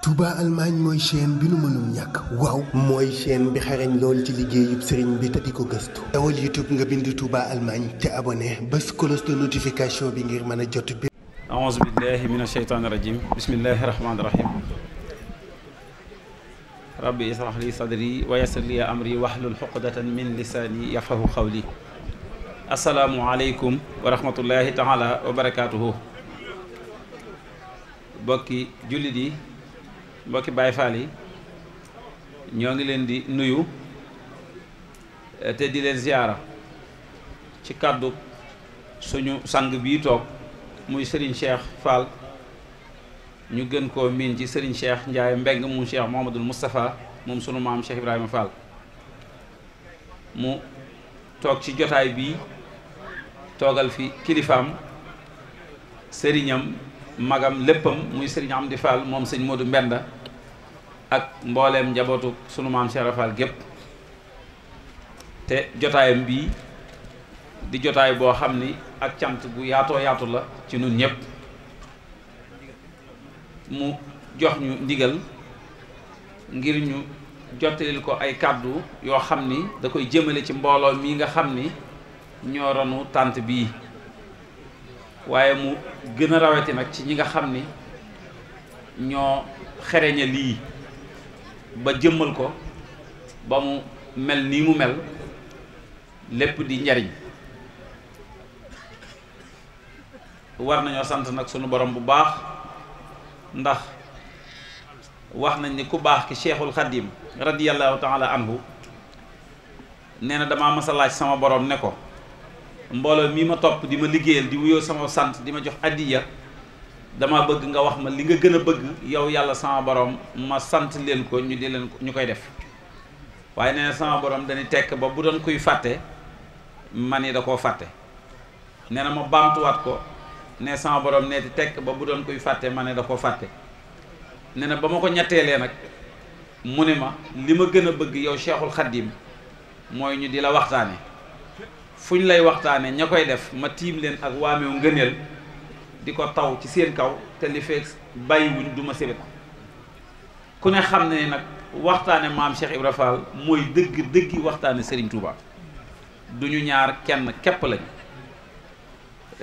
Touba Allemagne mooy chaîne bi nu mënul ñàkk waaw mooy chaîne bi xarañ lool ci liggéeyub sëriñ bi te di ko gëstu dawal YouTube nga bind Touba Allemagne te abonné bés cloche de notification bi ngir mën a jot bi aouzu billahi min asheytaani rajim bismillahi rahmaani rahim rabbi israh li sadri wa yassir li amri wahlul uqdatan min lisaani yafqahu qawli asalaamu aleykum wa rahmatullahi taala wa barakaatuhu mbokki jullit yi mbokki Baay Faal yi ñoo ngi leen di nuyu te di leen ziyaara ci kàddu suñu sang bii toog muy Serigne Cheikh Fall ñu gën koo miin ci Serigne Cheikh Ndiaye Mbeng mu Cheikh Mouhamadoul Moustapha moom sunu maam Cheikh Ibrahima Fall mu toog ci jotaay bii toogal fi kilifaam sëriñam magam léppam muy Serigne Amdi Fall moom sëñ Modou Mbenda ak mbooleem njabootu sunu maam Cheikh Ibra Fall gépp te jotaayam bii di jotaay boo xam ni ak cant gu yaatoo yaatu la ci nun ñëpp mu jox ñu ndigal ngir ñu jottalil ko ay kàddu yoo xam ni da koy jëmale ci mbooloo mi nga xam ni ñoo ronu tànt bii waaye mu gën a rawati nag ci ñi nga xam ni ñoo xereña lii ba jëmmal ko ba mu mel nii mu mel lépp di njariñ war nañoo sant nag sunu borom bu baax ndax wax nañ ni ku baax ki Cheikhul Khadim radiyallahu taala anhu nee na damaa mas a laaj sama borom ne ko mbooloo mii ma topp di ma liggéeyal di wuyoo sama sant di ma jox addiya dama bëgg nga wax ma li nga gën a bëgg yow yàlla sama borom ma sant leen ko ñu di leen ko ñu koy def waaye nee na sama borom dañuy tekk ba bu doon kuy fàtte ma ni da koo fàtte nee na ma baamtuwaat ko ne sama borom neeti tekk ba bu doon kuy fàtte ma ne da koo fàtte nee na ba ma ko ñetteelee nag mu ne ma li ma gën a bëgg yow Cheikhul Khadim mooy ñu di la waxtaane fu ñu lay waxtaane ña koy def ma tiim leen ak waamewu ngëneel di ko taw ci seen kaw te li fekk bàyyiwuñ du ma sébét ku ne xam ne nag waxtaane maam Cheikh Ibra Fall mooy dëggi waxtaane Serigne Touba du ñu ñaar kenn képp lañ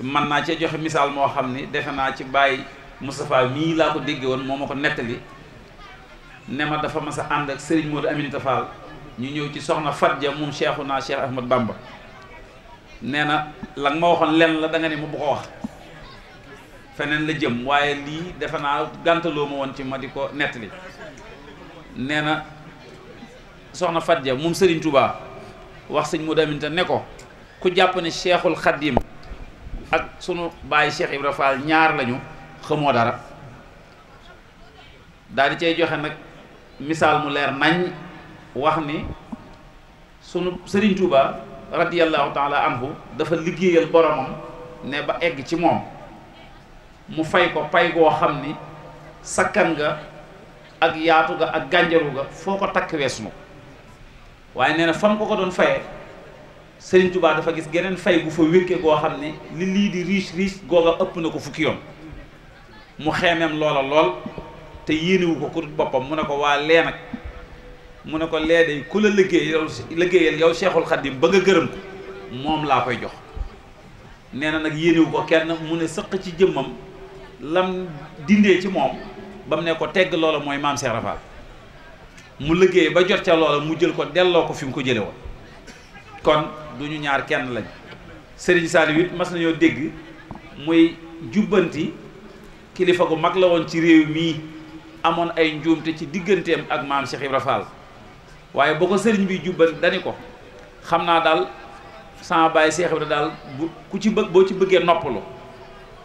man naa cee joxe misaal moo xam ni defe naa ci Baye Moustapha mii laa ko dégge woon moo ma ko nettali ne ma dafa mas a ànd ak Serigne Modou Aminta Fall ñu ñëw ci soxna Fatja moom Cheikhouna Cheikh Ahmad Bamba nee na la nga ma waxoon lenn la da nga ne ma bu ko wax feneen la jëm waaye lii defe naa gàntaloo ma woon ci ma di ko nettali nee na soxna Fatja moom Serigne Touba wax sëñ Modou Aminta ne ko ku jàpp ne Cheikhul Khadim ak sunu baay Cheikh Ibra Fall ñaar lañu xamoo dara daal di cay joxe nag misaal mu leer nañ wax ni sunu Serigne Touba radiyallahu taala anhu dafa liggéeyal boromam ne ba egg ci moom mu fay ko pay goo xam ni sakkan nga ak yaatu ga ak gànjaru ga foo ko takk weesu na waaye nee na fam ko doon fayee Serigne Touba dafa gis geneen fay gu fa wékke goo xam ne li lii di riche googa ëpp na ko fukki yoon mu xeemeem loola lool te yéenewu ko ku boppam mu ne ko waa lee nag mu ne ko lee day ku la liggéeyal yow Cheikhul Khadim ba nga gërëm ko moom laa koy jox nee na nag yéenewu ko kenn mu ne sëq ci jëmmam lam dindee ci moom ba mu ne ko tegg loola mooy maam Cheikh Rafal mu liggéey ba jot ca loola mu jël ko delloo ko fi mu ko jële woon kon du ñu ñaar kenn lañ Serigne Saliou it mas nañoo dégg muy jubbanti kilifa gu mag la woon ci réew mii amoon ay njuumte ci digganteem ak maam Cheikh Ibra Fall waaye boo ko sëriñ bi jubbanti dani ko xam naa daal sama baay Cheikh Ibra daal bu ku ci bëgg boo ci bëggee noppalu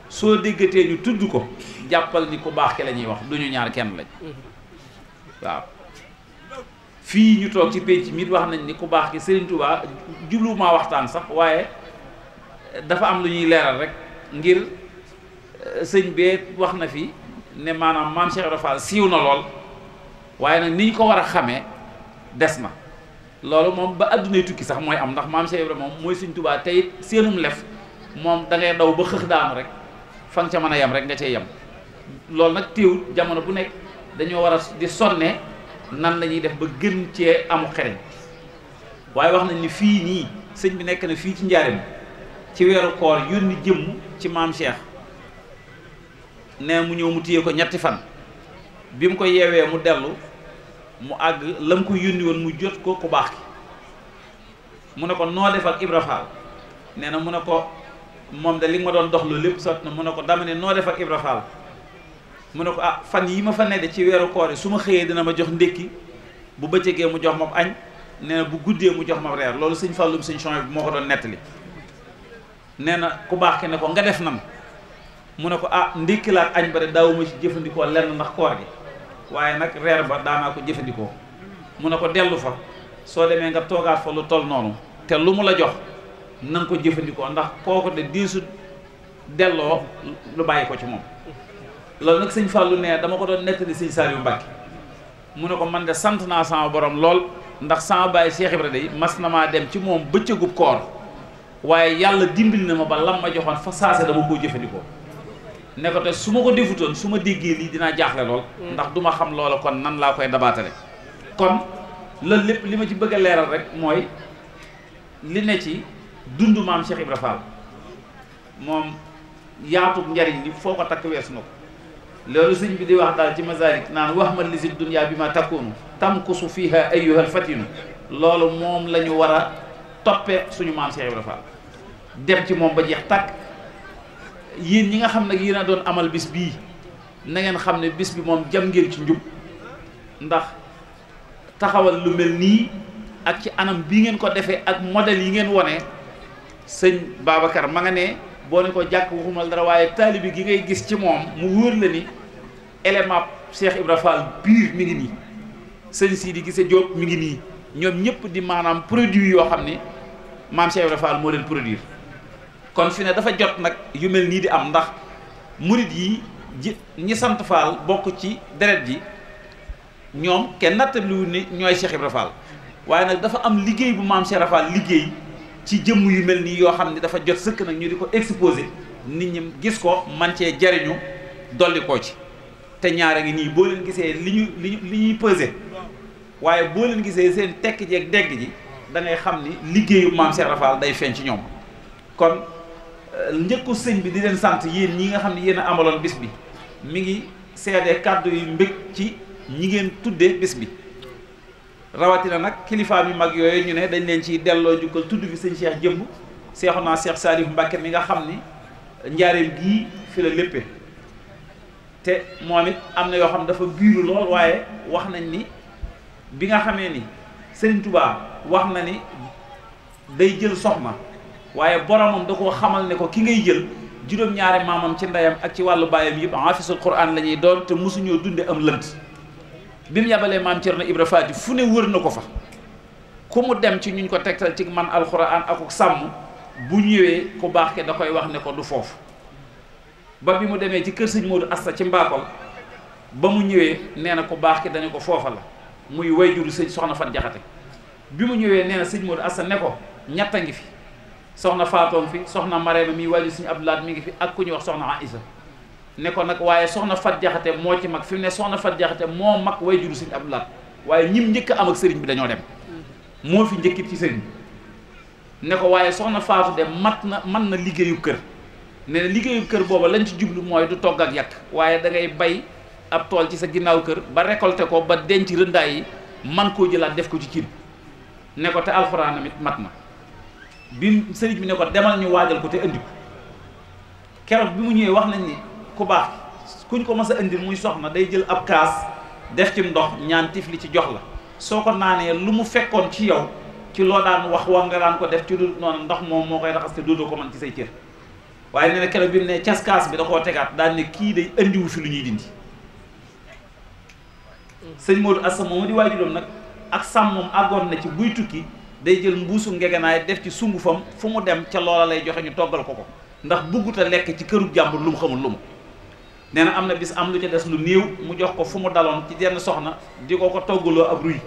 soo déggatee ñu tudd ko jàppal ni ku baax ki la ñuy wax du ñu ñaar kenn lañ waaw fii ñu toog ci pénc mi wax nañ ni ku baax ki Serigne Touba jubluwumaa waxtaan sax waaye dafa am lu ñuy leeral rek ngir sëñ bee wax na fi ne maanaam maam Cheikh Ibra Fall siiw na lool waaye nag ni ñu ko war a xamee des na loolu moom ba addunay tukki sax mooy am ndax maam Cheikh Ibra moom mooy Serigne Touba te it seenum lef moom da ngay daw ba xëx daanu rek fa nga ca mën a yem rek nga cay yem loolu nag téewut jamono bu nekk dañoo war a di sonne nan la ñuy def ba gën cee amu xereñ waaye wax nañ ni fii nii sëñ bi nekk na fii ci njaareem ci weeru koor yónni jëmm ci maam Cheikh ne mu ñëw mu téye ko ñetti fan bi mu ko yeewee mu dellu mu àgg la mu ko yónni woon mu jot ko ku baax ki mu ne ko noo def ak Ibra Fall nee na mu ne ko moom de li nga ma doon dox loolu lépp sot na mu ne ko dama ne noo def ak Ibra Fall mu ne ko ah fan yi ma fa ne de ci weeru koor yi su ma xëyee dina ma jox ndékki bu bëccëgee mu jox ma añ nee na bu guddee mu jox ma reer loolu sëñ Fallum sëñ Chouaïb bi moo ko doon nettali nee na ku baax ki ne ko nga def nan mu ne ko ah ndékki la ak añ ba de daawuma ci jëfandikoo lenn ndax koor gi waaye nag reer ba daanaa ko jëfandikoo mu ne ko dellu fa soo demee nga toogaat fa lu toll noonu te lu mu la jox na nga ko jëfandikoo ndax kooku de diisu delloo lu bàyyi ko ci moom loolu nag sëñ Fallou ne dama ko doon nettali sëñ Saliou Mbacke mu ne ko man de sant naa sama borom lool ndax sama baay Cheikh Ibra day mas na maa dem ci moom bëccëgub koor waaye yàlla dimbali na ma ba lam ma joxoon fa saase dama koo jëfandikoo ne ko te su ma ko defutoon su ma déggee lii dinaa jaaxle lool ndax du ma xam loola kon nan laa koy dabaatale kon loolu lépp li ma ci bëgg a leeral rek mooy li ne ci dundu maam Cheikh Ibra Fall moom yaatub njariñ li foo ko takk weesu na ko loolu sëñ bi di wax daal ci Masaalik naan wax ma lisi dunya bi ma takkoonu tamkusu fiha ayyuhal fatinu loolu moom la ñu war a toppee suñu maam Cheikh Ibra Fall dem ci moom ba jeex takk yéen ñi nga xam nag yéen a doon amal bis bii na ngeen xam ne bis bi moom jam ngeen ci njub ndax taxawal lu mel nii ak ci anam bii ngeen ko defee ak modèle yi ngeen wone sëñ Babacar ma nga ne boo ne ko jàkk waxumal dara waaye taalibi gi ngay gis ci moom mu wóor la ni élément Cheikh Ibra Fall biir mi ngi nii sëñ Sidi Gise Diop mi ngi nii ñoom ñëpp di maanaam produit yoo xam ni maam Cheikh Ibra Fall moo leen produire kon fi ne dafa jot nag yu mel nii di am ndax murit yi ñi sant Fall bokk ci deret ji ñoom kenn nattabliwul ni ñooy Cheikh Ibra Fall waaye nag dafa am liggéey bu maam Cheikh Ibra Fall liggéey ci jëmm yu mel nii yoo xam ne dafa jot sëkk nag ñu di ko exposé nit ñi gis ko man cee jariñu dolli koo ci te ñaara ngi nii boo leen gisee li ñuy pesé waaye boo leen gisee seen tekk ji ak dégg ji da ngay xam ni liggéeyu maam Cheikh Ibra Fall day feeñ ci ñoom kon njëkku sëñ bi di leen sant yéen ñi nga xam ne yéen a amaloon bis bi mi ngi seede kàddu yu mbég ci ñi ngeen tuddee bis bi rawatina nag kilifaam yu mag yooyu ñu ne dañ leen ci delloo njukkal tudd fi sëñ Cheikh jëmb Seexuna Cheikh Salif Mbacke mi nga xam ni njaareem gii fi la léppe te moom it am na yoo xam dafa biiru lool waaye wax nañ ni bi nga xamee ni Serigne Touba wax na ni day jël soxna waaye boromam da koo xamal ne ko ki ngay jël juróom-ñaari maamam ci ndeyam ak ci wàllu baayam yëpp hafisul Qur'an la ñuy doon te mosuñoo dunde am lënt bi mu yabalee maam Cerno Ibra Faati fu ne wër na ko fa ku mu dem ci ñuñ ko tegtal ci man alxuraan ak sàmm bu ñëwee ku baax ke da koy wax ne ko du foofu ba bi mu demee ci kër sëñ Modou Asta ci Mbakol ba mu ñëwee nee na ku baax ke dañu ko foofa la muy wayjuru sëñ soxna Fat Jaxate bi mu ñëwee nee na sëñ Modou Asta ne ko ñett a ngi fi soxna Faatoom fi soxna Marema mi wayjur sëñ Abdoulaat mi ngi fi ak ku ñuy wax soxna Aïssa ne ko nag waaye soxna Fat Jaxate moo ci mag fi mu ne soxna Fat Jaxate moo mag way juru sëñ Abdou Lahat waaye ñim njëkk a am ak sëriñ bi dañoo dem moo fi njëkkit ci sëriñ bi ne ko waaye soxna Faatu de man na liggéeyu kër ne na liggéeyu kër booba lañ ci jublu mooy du togg ak yàq waaye da ngay bay ab tool ci sa ginnaaw kër ba récolté ko ba denc rëndaay yi man koo jëlaat def ko ci cin ne ko te alxuraan tamit mat na bi sëriñ bi ne ko demal ñu waajal ko te andi ko keroog bi mu ñëwee wax nañ ni ku baax kuñ ko mës a indil muy soxna day jël ab kaas def ci ndox ñaan tifli ci jox la soo ko naanee lu mu fekkoon ci yow ci loo daan wax nga daan ko def ci du noonu ndox moom moo koy raxas te dootoo ko mën ci say cër waaye nee na keroog bi mu ne cas kaas bi da koo tegaat daan ne kii day indiwu fi lu ñuy dindi sëñ Modou Asta moom di waajuram nag ak sàmm moom àggoon na ci buy tukki day jël mbuusu ngegenaay def ci sungufam fu mu dem ca loola lay joxe ñu toggal ko ko ndax buggut a lekk ci këru jàmbur lu mu xamul lu mu nee na am na bis am lu ca des lu néew mu jox ko fu mu daloon ci jenn soxna di ko toggaloo ab ruy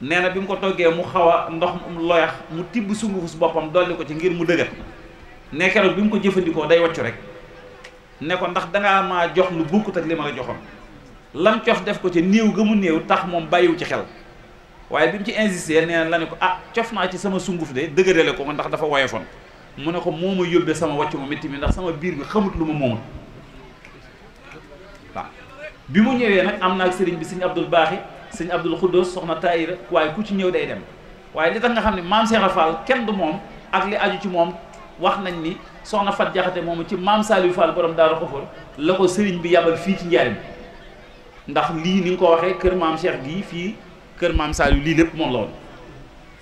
nee na bi mu ko toggee mu xaw a ndox loyax mu tibb sungufu su boppam dolli ko ci ngir mu dëgër ne keroog bi mu ko jëfandikoo day waccu rek ne ko ndax dangaa maa jox lu bokkut ak li ma la joxoon lam cof def ko ci néew ga mu néew tax moom bàyyiwu ci xel waaye bi mu ci insisté nee na la ne ko ah cof naa ci sama sunguf de dëgërale ko ndax dafa woyofoon mu ne ko moo ma yóbbee sama wàccu ma métti mi ndax sama biir bi xamut lu ma moomul waaw bi mu ñëwee nag am na ak sëriñ bi sëñ Abdul Baaxi sëñ Abdul Xuddoos soxna Taayira waaye ku ci ñëw day dem waaye li tax nga xam ne maam Cheikh Fall kenn du moom ak li aju ci moom wax nañ ni soxna Fat Jaxate moomu ci maam Saliou Fall borom Daaru Xafoor la ko sëriñ bi yabal fii ci njaarim ndax lii ni nga ko waxee kër maam Cheikh gii fii kër maam Saliou lii lépp moom la woon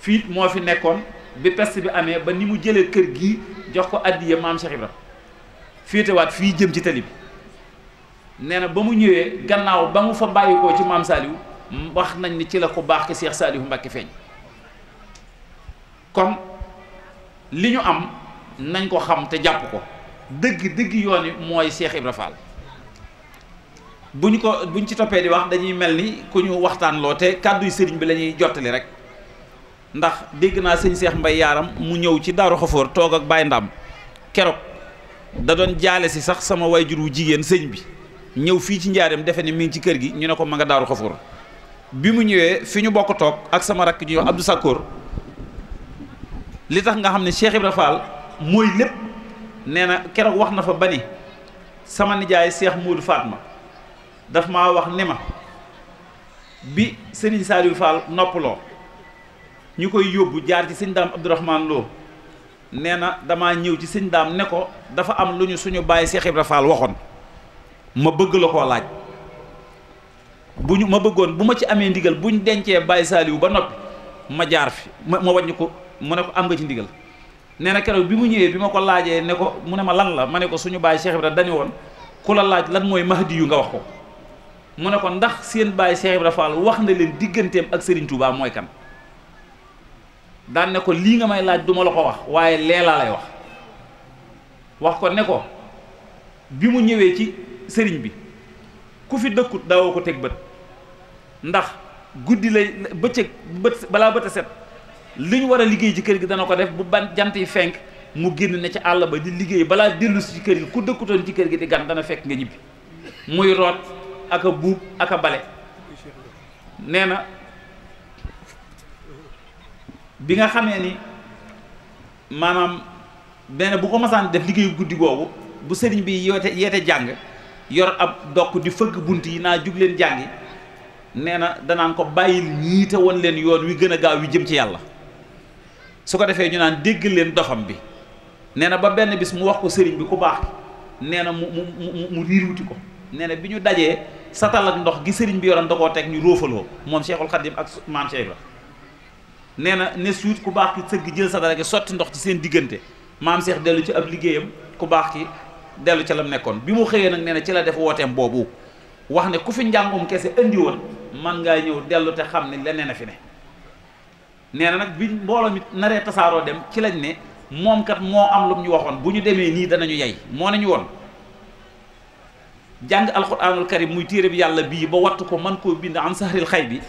fii moo fi nekkoon bi peste bi amee ba ni mu jëlee kër gii jox ko addiya maam Cheikh Ibra féetewaat fii jëm ci tali bi nee na ba mu ñëwee gannaaw ba mu fa bàyyikoo ci maam Saliou wax nañ ni ci la ko baax ki Cheikh Saliou Mbacké feeñ kon li ñu am nañ ko xam te jàpp ko dëgg yoon wi mooy Cheikh Ibra Fall buñ ci toppee di wax dañuy mel ni ku ñu waxtaan loo te kàdduy sëriñ bi la ñuy jottali rek ndax dégg naa sëñ Cheikh Mbay Yaaram mu ñëw ci Daaru Xafoor toog ak Baye Ndam keroog da doon jaale si sax sama wayjur wu jigéen sëñ bi ñëw fii ci njaareem defe ni mi ngi ci kër gi ñu ne ko ma nga Daaru Xafoor bi mu ñëwee fi ñu bokk toog ak sama rakk ji Abdou Sakkoor li tax nga xam ne Cheikh Ibra Fall mooy lépp nee na keroog wax na fa ba ni sama nijaay Cheikh Modou Fatma daf maa wax ni ma bi Serigne Saliou Fall noppaloo ñu koy yóbbu jaar ci sëñ Daam Abdourahmane Lo nee na damaa ñëw ci sëñ Daam ne ko dafa am lu ñu suñu bàyyi Cheikh Ibra Fall waxoon ma bëgg la koo laaj ma bëggoon bu ma ci amee ndigal bu ñu dencee bàyyi Saliou ba noppi ma jaar fi ma wàññi ko mu ne ko am nga ci ndigal nee na keroog bi mu ñëwee bi ma ko laajee ne ko mu ne ma lan la ma ne ko suñu bàyyi Cheikh Ibra dañu woon ku la laaj lan mooy Mahdi yu nga wax ko mu ne ko ndax seen bàyyi Cheikh Ibra Fall wax na leen digganteem ak Serigne Touba mooy kan daan ne ko lii nga may laaj duma la ko wax waaye leelaa lay wax ko ne ko bi mu ñëwee ci sëriñ bi ku fi dëkkut daawoo ko teg bët ndax guddi lay bëccëg balaa bët a set li ñu war a liggéey ci kër gi dana ko def bu ban jant yi fenk mu génn ne ci àll ba di liggéey balaa dellu si ci kër gi ku dëkkutoon ci kër gi di gan dana fekk nga ñibbi muy root ak a buub ak a bale nee na bi nga xamee ni maanaam benn bu ko masaan def liggéeyu guddi googu bu sëriñ bi yeete jàng yor ab dokk di fëgg bunt yi naa jug leen jàngi nee na danaan ko bàyyil ñii te won leen yoon wi gën a gaaw wi jëm ci yàlla su ko defee ñu naan dégg leen dofam bi nee na ba benn bis mu wax ko sëriñ bi ku baax nee na mu riir wuti ko nee na bi ñu dajee satal ak ndox gi sëriñ bi yoroon da koo teg ñu róofaloo moom Cheikhul Khadim ak maam Cheikh la nee na ne suut ku baax ki sëgg jël satala gi sotti ndox ci seen diggante maam Cheikh dellu ci ab liggéeyam ku baax ki dellu ca lam nekkoon bi mu xëyee nag nee na ci la def wooteem boobu wax ne ku fi njàngum kese indi woon man ngaa ñëw dellu te xam ne leneen a fi ne nee na nag bi mbooloo mi naree tasaaroo dem ci lañ ne moom kat moo am lu ñu waxoon bu ñu demee nii danañu yey moo nañu woon jàng alquranul karim muy téere bi yàlla bii ba wattu ko man koo bind an sahril xay bi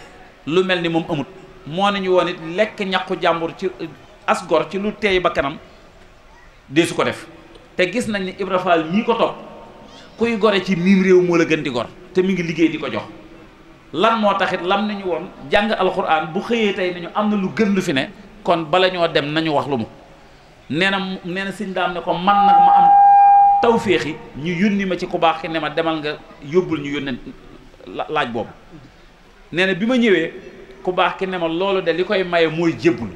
lu mel ni moom amut moo nañu woon it lekk ñaqu jàmbur ci asgor ci lu teey ba kanam dee su ko def te gis nañ ni Ibra Fall ñii ko topp kuy gore ci miim réew moo la gën di gor te mi ngi liggéey di ko jox lan moo taxit lam nañu woon jàng alxuraan bu xëyee tey nañu am na lu gën lu fi ne kon bala ñoo dem nañu wax lu mu nee na sëñ Daam ne ko man nag ma am tawféexi ñu yónni ma ci ku baax ki ne ma demal nga yóbbul ñu yónnee laaj boobu nee na bi ma ñëwee ku baax ki ne ma loolu de li koy maye mooy jébbul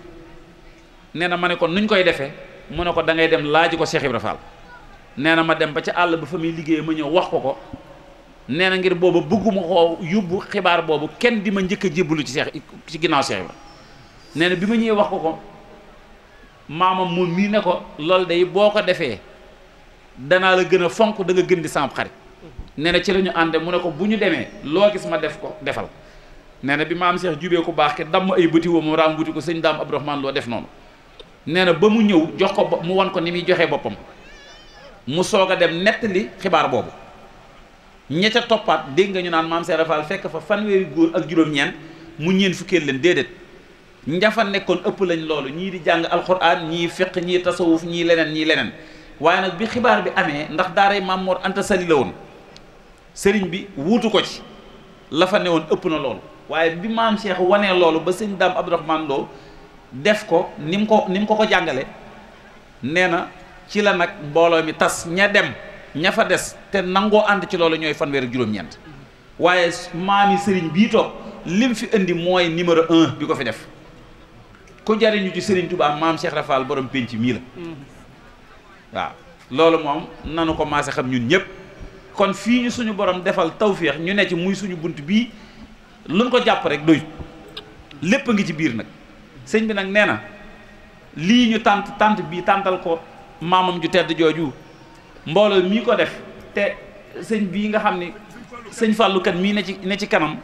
nee na ma ne ko nuñ koy defee mu ne ko da ngay dem laaji ko Cheikh Ibra Fall nee na ma dem ba ca àll ba fa muy liggéey ma ñëw wax ko nee na ngir booba bëgguma ko yóbbu xibaar boobu kenn di ma njëkk a jébbalu ci ci ginnaaw Cheikh Ibra nee na bi ma ñëwee wax ko maamam moom mii ne ko loolu day boo ko defee danaa la gën a fonk da nga gën di samp xarit nee na ci la ñu ànde mu ne ko bu ñu demee loo gis ma def ko defal nee na bi maam Cheikh jubee ku baax ke damm ay bëti woo mu raam buti ko sëñ Daam Abdourahmane Lo def noonu nee na ba mu ñëw jox ko mu wan ko ni muy joxee boppam mu soog a dem nettali xibaar boobu ña ca toppaat dégg nga ñu naan maam Cheikh Fall fekk fa fanweeri góor ak juróom-ñeent mu ñeen fukkeel leen déedéet ña fa nekkoon ëpp lañ loolu ñii di jàng alxuraan ñii fiq ñii tasawuf ñii leneen waaye nag bi xibaar bi amee ndax daaray Maam Mor Anta Sali la woon sëriñ bi wuutu ko ci la fa newoon ëpp na loolu waaye bi maam Cheikh wanee loolu ba sëñ Daam Abdourahmane Lo def ko ni mu ko jàngale nee na ci la nag mbooloo mi tas ña dem ña fa des te nangoo ànd ci loolu ñooy fanweer ak juróom-ñeent waaye maami sëriñ bii toog lim fi indi mooy numéro 1 bi ko fi def ku jariñu ci sëriñ Touba maam Cheikh Rafal borom penc mii la waaw loolu moom nanu ko maase xam ñun ñëpp kon fii ñu suñu borom defal tawféex ñu ne ci muy suñu bunt bii luñ ko jàpp rek doy lépp a ngi ci biir nag sëñ bi nag nee na lii ñu tant bii tàntal ko maamam ju tedd jooju mbooloo mii ko def te sëñ bii nga xam ni sëñ Fallou kat mii ne ci kanam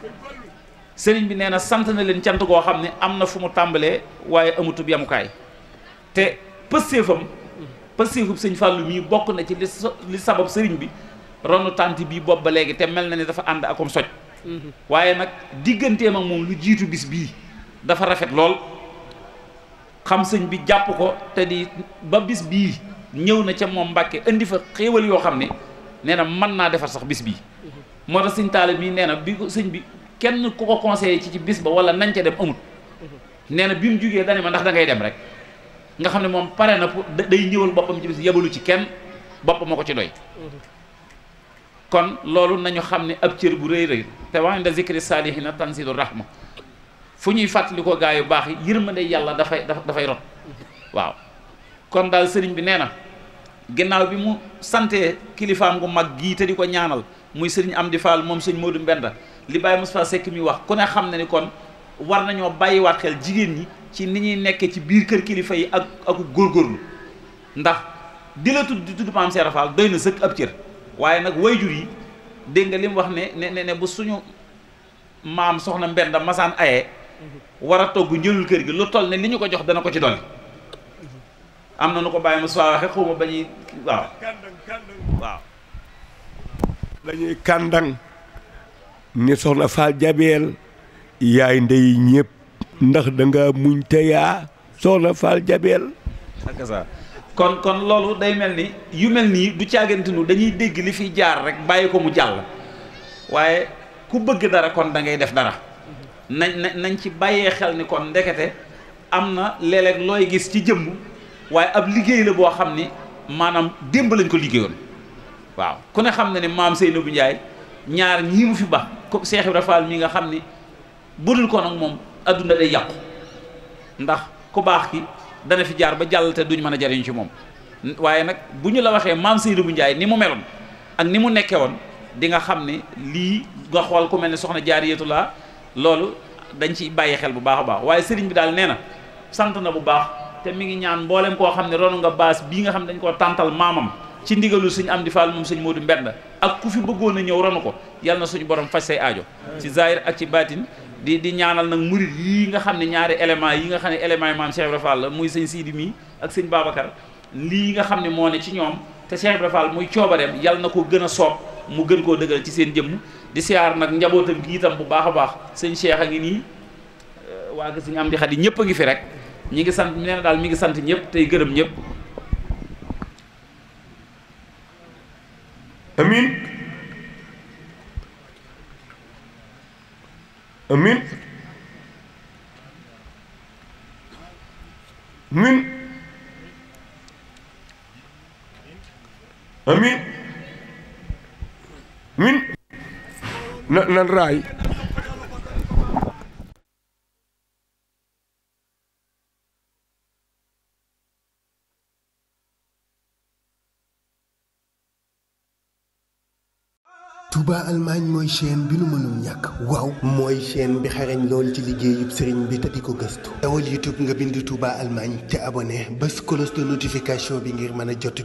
sëriñ bi nee na sant na leen cant goo xam ne am na fu mu tàmbalee waaye amutub yamukaay te pëstéefub sëñ Fallou mii bokk na ci li sabab sëriñ bi ronu tànt bii bopp ba léegi te mel na ni dafa ànd akom soj waaye nag digganteem ak moom lu jiitu bis bii dafa rafet lool xam sëñ bi jàpp ko te di ba bis bii ñëw na ca moom Mbàkke indi fa xéewal yoo xam ne nee na mën naa defar sax bis bii moo tax sëñ Taala mii nee na bi ko sëñ bi kenn ku ko conseillé ci bis ba wala nañ ca dem amut nee na bi mu jugee dane ma ndax da ngay dem rek nga xam ne moom pare na pour day ñëwal boppam ci bis yebalu ci kenn boppam moo ko ci doy kon loolu nañu xam ne ab cër bu rëy rëy te wax inda zikri salihina tanzilu rahma fu ñuy fàttali ko gaa yu baax yi yërmande yàlla dafay rot waaw kon daal sëriñ bi nee na ginnaaw bi mu santee kilifaam gu mag gii te di ko ñaanal muy sëriñ Amdi Fall moom sëñ Modou Mbenda li Baye Moustapha Seck mi wax ku ne xam na ni kon war nañoo bàyyiwaat xel jigéen ñi ci ni ñuy nekkee ci biir kër kilifa yi ak góorgóorlu ndax di la tudd di tudd maam Cheikh Fall doy na sëkk ab cër waaye nag wayjur yi dégg nga li mu wax ne bu suñu maam soxna Mbenda masaan aye war a togg njëlul kër gi lu toll ne li ñu ko jox dana ko ci dolli am na nu ko bàyyi ma soo waxee xaw ma ba ñuy waaw dañuy kàndang ni soxna Fall Jabeel yaay ndey ñëpp ndax danga muñ te yaa soxna Fall Jabeel ak ça kon loolu day mel ni yu mel nii du caagantinu dañuy dégg li fiy jaar rek bàyyi ko mu jàll waaye ku bëgg dara kon da ngay def dara nañ ci bàyyee xel ni kon ndekete am na léeg-léeg looy gis ci jëmm waaye ab liggéey la boo xam ni maanaam démb lañ ko liggéeyoon waaw ku ne xam na ne maam Seynabou Ndiaye ñaar ñii mu fi ba ko Cheikh Ibrahima Fall mi nga xam ni budul ko nag moom adduna day yàqu ndax ku baax ki dana fi jaar ba jàll te duñ mën a jariñu ci moom waaye nag bu ñu la waxee maam Seynabou Ndiaye ni mu meloon ak ni mu nekke woon di nga xam ne lii nga xool ku mel ne soxna Jaariyatullah loolu dañ ci bàyyi xel bu baax a baax waaye sëriñ bi daal nee na sant na bu baax te mi ngi ñaan mboolem koo xam ne ronu nga baas bii nga xam ne dañ koo tàntal maamam ci ndigalu sëñ Amdi Fall moom sëñ Modou Mbenda ak ku fi bëggoon a ñëw ronu ko yàlla na suñu borom faj say aajo ci zahir ak ci baatin di ñaanal nag murid yii nga xam ne ñaari élément yi nga xam ne élément yi maam Cheikh Ibrahima Fall la muy sëñ Sidi mii ak sëñ Babacar lii nga xam ne moo ne ci ñoom te Cheikh Ibrahima Fall muy coobareem yàlla na ko gën a soob mu gën koo dëggal ci seen jëmm di siyaar nag njabootam gi itam bu baax a baax sëñ Cheikh a ngi nii waa ga sëñ Amdi Xadi ñëpp a ngi fi rek ñi ngi sant nee na daal mi ngi sant ñëpp tey gërëm ñëpp amin amin amin amin amin nan raay Touba Allemagne mooy chaîne bi nu mënul ñàkk waaw mooy chaîne bi xarañ lool ci liggéeyub sëriñ bi te di ko gëstu dawal YouTube nga bind Touba Allemagne te abonné bés cloche de notification bi ngir mën a jot